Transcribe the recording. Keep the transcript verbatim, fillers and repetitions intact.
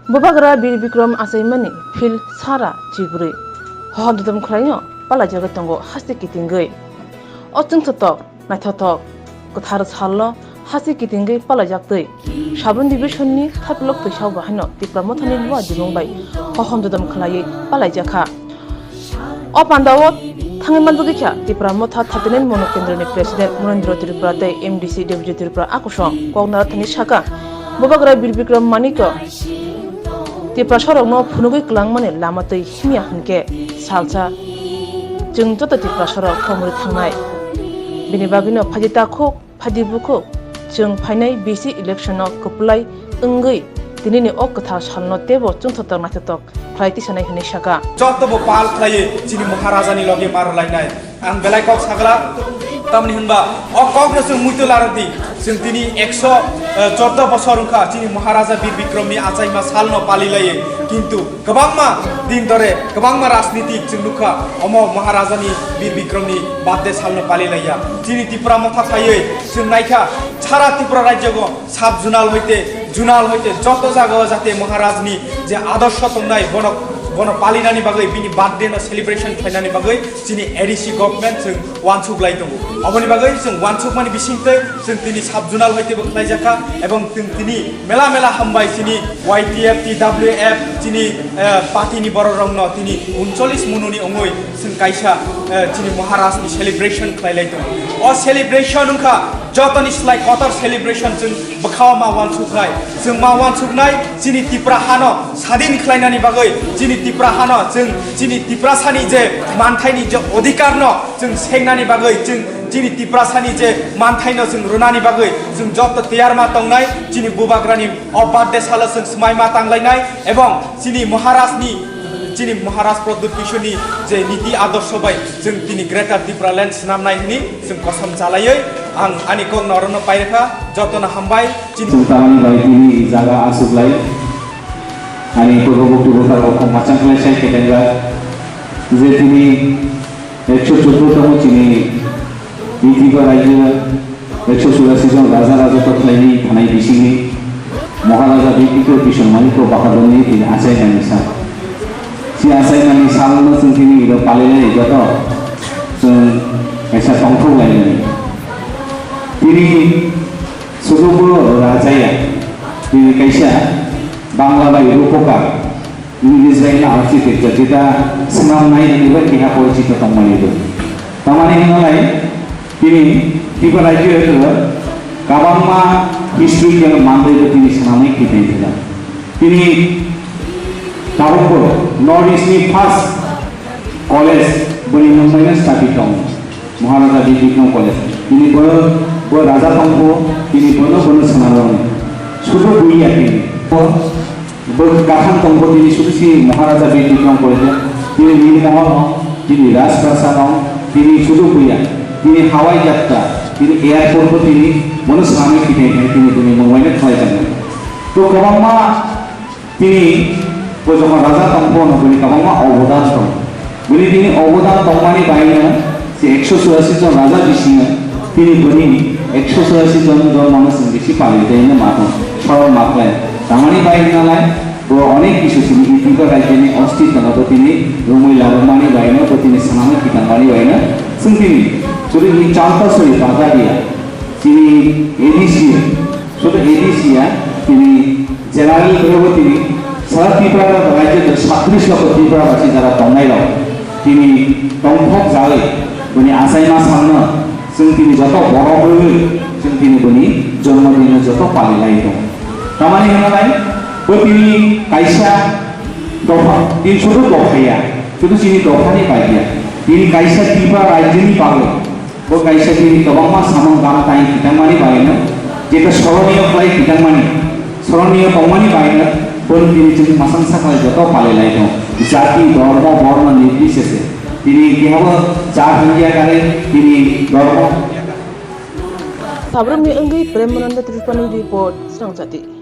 Bubagra Bir Bikram achaimani phil sara chibrwi hohom dodom khlaino palaijagwi tongo hasti kitingwi. O chwngthotok naithothok kwthar salno hasti kitingwi palaijaktwi Sabon Division-ni Thapilok Twisao bahaino Tipra Mothani Luwa Dimung bai hohom dodom khlaiwi palaijakha. O pandao thangwi manjagwi kha Tipra Motha thirty-nine Mono Kendroni President Monendra Tripura tei M D C Debojit Tripura a kosong kok narathani saka Bubagra Bir Bikram Manikno Tiprasarokno phunugwi kwlangmani lama twi himya hinkhe salsa chwng joto Tiprasarok komorwi thangnai. Bini bagwino phaidi takhuk phaidi bukhuk chwng phainai B C election-o kwplai wngwi tinini o kwthar salno teibo chwngthotok naithotok khlai tisanai hwnwi saka. Jotobo pal khlaiwi chini Maharajani loge ma rwlainai. Ang belai kok saglak, tamni hwnba o kokno chwng muitu larwdi. Chwng tini ekso chordo bosor wngkha chini Maharaja Bir Bikramni achaima salno palilaiwi. Kintu kwbangma din dore, kwbangma rajnitik chwng nukha, omo Maharajani Bir Bikramni birthday salno palilaiya. Chini Tipra Motha phaiwi chwng naikha, sara Tripura rajyogo sub zonal hoite, zonal hoite joto jagao jate Maharajni je adorsho tongnai, bono, bono palinani bagwi, bini birthday no celebration khlainani bagwi chini A D C government chwng wansuk lai tongo. Oboni bagwi chwng wansukmani bisingtwi chwng tini sub zonal hoite bo khlaijakha, ebong chwng tini mela mela hambai chini Y T F, T W F, chini, eh, party ni borok rokno tini uncholish mununi ongoi chwng kaisa, eh, chini Maharaj ni celebration khlai lai tongo. O celebration wngkha jotoni slai kotor celebration chwng bwkhao ma wansuknai. Chwng ma wansuknai chini Tipra hano sadin khlainani bagwi, chini Tipra hano chwng chini Tiprasani je manthaini je odhikarno chwng sengnani bagwi, chwng chini Tiprasani je manthaino chwng rwnani bagwi chwng joto tiyar ma tongnai. Chini Bubagrani o birthday salo chwng swmai ma tanglainai ebong chini Maharajni, chini Maharaj Pradyut Kishorni je niti adorsho bai chwng tini Greater Tipraland swnamnai hwnwi chwng kosom chalaiwi ang ani kokno orono pairwkha. Jotono hambai. Chini Chwng tamani bai tini jaga aswk lai. Ani purbo bukti bwkha rok khong machang khlai sai khe tenga. Je tini ekso chuddo tamo chini Tripura rajyo ekso churasi jon raja raja to khlaini thanai bisingni Maharaja Bibikram Kishore Manikya Bahadurni tini achaimani sal. Si achaimani salno chwng tini iro palilai joto chwng kaisa tongthok lainani. Tini sudu bo rajaya, tini kaisa Bangla bai rupokar, English bai na architecture, jeta swnamnai hwnwi bai keha porichito tongmani bo. Tamani hwnalai, tini Tripura rajyo kwbangma historical manwi bo tini swnamwi khe tongthokjak. Tini tabukbo North East ni first college boni mungbaino stapi tongo. Maharaja Bir Bikram College. Tini bo, bo raja tongbo, tini bono, bono swnamrokni. Sudu buiya tini. Bo, bo gathang tongbo tini sudu si Maharaja Bir Bikram College. Tini Nirmohol no, tini Rajprasad no, tini sudu buiya. Tini Hawai Jatra, tini airport bo tini bono swnamwi khe tini, tini boni mungbaino khlaijaknai. To kwbangma Tini bo jokon raja tongphano bini kwbangma obodan tong. Bini tini obodan tongmani baino se ekso churasi jon raja bisingo tini bini ekso churasi jon jormano chwng bisi pali tei ma tong, soron ma khlai. Tamani bai hwnalai bo onek kisu chini Tripura rajyoni ostitwno bo tini romwi labamani baino bo tini swnamwi kitangmani baino chwng tini churi ni Chanta Suri Pataria tini A D C, sudu A D C ya tini General khe bo tini sara Tripura rajyo de satris lokho Tripura basi jara tongnai rok tini tongthok jai bini achaima salno chwng tini joto borok rwi chwng tini bini jonmo dinno joto pali lai tong. Tamani hwnalai bo tini kaisa dopha, tini sudu dopha ya, sudu chini dophani bai ya. Tini kaisa Tripura rajyoni bagwi Bo kaisa tini kwbangma samung gam tai kitangmani baino, jeta soroniyo khlai kitangmani, soroniyo tongmani baino, bono tini chwng masang sakhlai joto palilai tong. Jati, dhormo, borno, nirbisheshe. Tini kehabo jat hwnliya kare, tini dhormo. Sabrumni wngwi Premananda Tripurani report, Srang Jati.